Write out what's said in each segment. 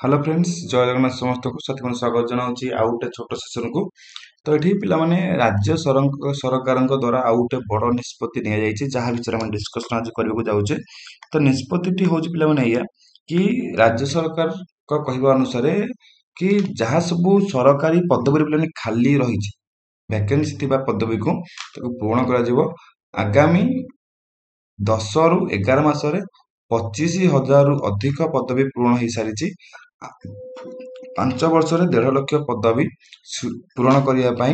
Hello friends, ଜୟ ଜଗନ୍ନାଥ ସମସ୍ତଙ୍କୁ। ସାଥିମାନେ, ସ୍ୱାଗତ ଜଣାଉଛି ଆଉ ଗୋଟେ ଛୋଟ ସେସନକୁ। ତ ଏଠି ପିଲାମାନେ, ରାଜ୍ୟ ସରକାରଙ୍କ ଦ୍ୱାରା ଆଉ ଗୋଟେ ବଡ଼ ନିଷ୍ପତ୍ତି ନିଆଯାଇଛି, ଯାହା ବିଷୟରେ ଆମେ ଡିସ୍କସନ୍ ଆଜି କରିବାକୁ ଯାଉଛେ। ତ ନିଷ୍ପତ୍ତିଟି ହେଉଛି ପିଲାମାନେ ଏଇଆ କି ରାଜ୍ୟ ସରକାରଙ୍କ କହିବା ଅନୁସାରେ କି ଯାହା ସବୁ ସରକାରୀ ପଦବୀରେ ପିଲାମାନେ ଖାଲି ରହିଛି, ଭ୍ୟାକେନ୍ସି ଥିବା ପଦବୀକୁ ତାକୁ ପୂରଣ କରାଯିବ। ଆଗାମୀ 10ରୁ 11 ମାସରେ 25,000ରୁ ଅଧିକ ପଦବୀ ପୂରଣ ହେଇସାରିଛି। 5 ବର୍ଷରେ 1.5 ଲକ୍ଷ ପଦବୀ ପୂରଣ କରିବା ପାଇଁ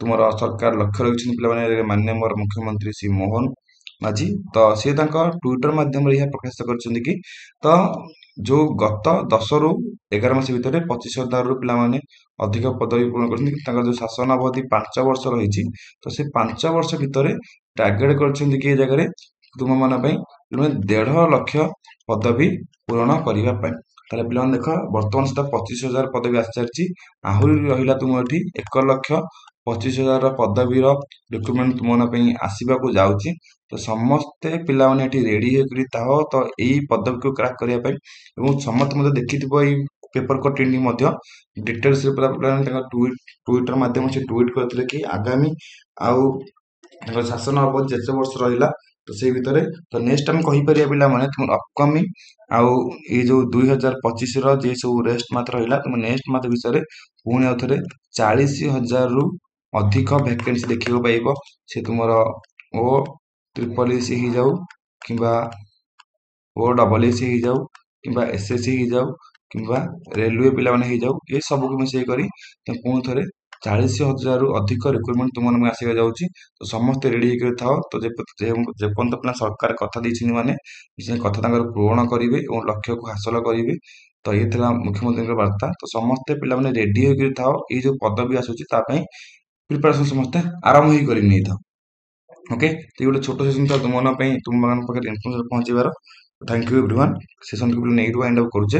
ତୁମର ସରକାର ଲକ୍ଷ୍ୟ ରଖିଛନ୍ତି ପିଲାମାନେ, ମାନ୍ୟବର ମୁଖ୍ୟମନ୍ତ୍ରୀ ଶ୍ରୀ ମୋହନ ମାଝୀ। ତ ସେ ତାଙ୍କ ଟ୍ୱିଟର ମାଧ୍ୟମରେ ଏହା ପ୍ରକାଶ କରିଛନ୍ତି କି ତ ଯୋଉ ଗତ 10ରୁ 11 ମାସ ଭିତରେ 25,000ରୁ ପିଲାମାନେ ଅଧିକ ପଦବୀ ପୂରଣ କରିଛନ୍ତି, ତାଙ୍କର ଯୋଉ ଶାସନ ଅବଧି 5 ବର୍ଷ ରହିଛି, ତ ସେ 5 ବର୍ଷ ଭିତରେ ଟାର୍ଗେଟ କରିଛନ୍ତି କି ଏ ଜାଗାରେ ତୁମମାନଙ୍କ ପାଇଁ ପିଲାମାନେ 1.5 ଲକ୍ଷ ପଦବୀ ପୂରଣ କରିବା ପାଇଁ। ତାହେଲେ ପିଲାମାନେ ଦେଖ, ବର୍ତ୍ତମାନ ସୁଦ୍ଧା 25,000 ପଦବୀ ଆସିସାରିଛି। ଆହୁରି ରହିଲା ତୁମ ଏଠି 1,25,000 ପଦବୀର ରିକ୍ରୁଟମେଣ୍ଟ ତୁମମାନଙ୍କ ପାଇଁ ଆସିବାକୁ ଯାଉଛି। ତ ସମସ୍ତେ ପିଲାମାନେ ଏଠି ରେଡି ହେଇକରି ଥାଅ ତ ଏଇ ପଦବୀକୁ କ୍ରାକ୍ କରିବା ପାଇଁ। ଏବଂ ସମସ୍ତେ ମଧ୍ୟ ଦେଖିଥିବ ଏଇ ପେପର କଟିଂଟି ମଧ୍ୟ ଡିଟେଲ୍ସରେ ପୁରା ପିଲାମାନେ ତାଙ୍କ ଟ୍ୱିଟର ମାଧ୍ୟମରେ ସେ ଟ୍ୱିଟ୍ କରିଥିଲେ କି ଆଗାମୀ ଆଉ ତାଙ୍କର ଶାସନ ଅବଧି ଯେତେ ବର୍ଷ ରହିଲା, ତ ସେଇ ଭିତରେ ତ ନେକ୍ସଟ ଆମେ କହିପାରିବା ପିଲାମାନେ, ତୁମର ଅପକମିଂ ଆଉ ଏଇ ଯୋଉ 2025ର ଯେ ସବୁ ରେଷ୍ଟ ମାତ୍ର ରହିଲା, ତୁମ ନେକ୍ସଟ ମାସ ବିଷୟରେ ପୁଣି ଆଉ ଥରେ 40,000ରୁ ଅଧିକ ଭ୍ୟାକେନ୍ସି ଦେଖିବାକୁ ପାଇବ। ସେ ତୁମର ଓ ଟ୍ରିପଲ ଏସ୍ ହେଇଯାଉ କିମ୍ବା ଓ ଡବଲ ଏସ୍ ହେଇଯାଉ କିମ୍ବା ଏସ୍ ଏସ୍ ସି ହେଇଯାଉ କିମ୍ବା ରେଲୱେ ପିଲାମାନେ ହେଇଯାଉ, ଏ ସବୁକୁ ମିଶେଇ କରି ପୁଣି ଥରେ 40,000ରୁ ଅଧିକ ରିକ୍ରୁଟମେଣ୍ଟ ତୁମମାନଙ୍କୁ ଆସିବାକୁ ଯାଉଛି। ତ ସମସ୍ତେ ରେଡି ହେଇକି ଥାଅ। ତ ଯେପର୍ଯ୍ୟନ୍ତ ପିଲା ସରକାର କଥା ଦେଇଛନ୍ତି, ମାନେ ସେ କଥା ତାଙ୍କର ପୂରଣ କରିବେ ଏବଂ ଲକ୍ଷ୍ୟକୁ ହାସଲ କରିବେ। ତ ଇଏ ଥିଲା ମୁଖ୍ୟମନ୍ତ୍ରୀଙ୍କ ବାର୍ତ୍ତା। ତ ସମସ୍ତେ ପିଲାମାନେ ରେଡି ହେଇକି ଥାଅ। ଏଇ ଯୋଉ ପଦବୀ ଆସୁଛି, ତା ପାଇଁ ପ୍ରିପାରେସନ ସମସ୍ତେ ଆରମ୍ଭ ହିଁ କରି ନେଇଥାଅ। ଓକେ, ତ ଗୋଟେ ଛୋଟ ସେସନ ଥିଲା ତୁମମାନଙ୍କ ପାଇଁ, ତୁମମାନଙ୍କ ପାଖରେ ଇନଫର୍ମେସନ ପହଞ୍ଚିବାର। Thank you everyone. ସେସନକୁ ନେଇକି ୱାଇଣ୍ଡ ଅପ୍ କରୁଛେ।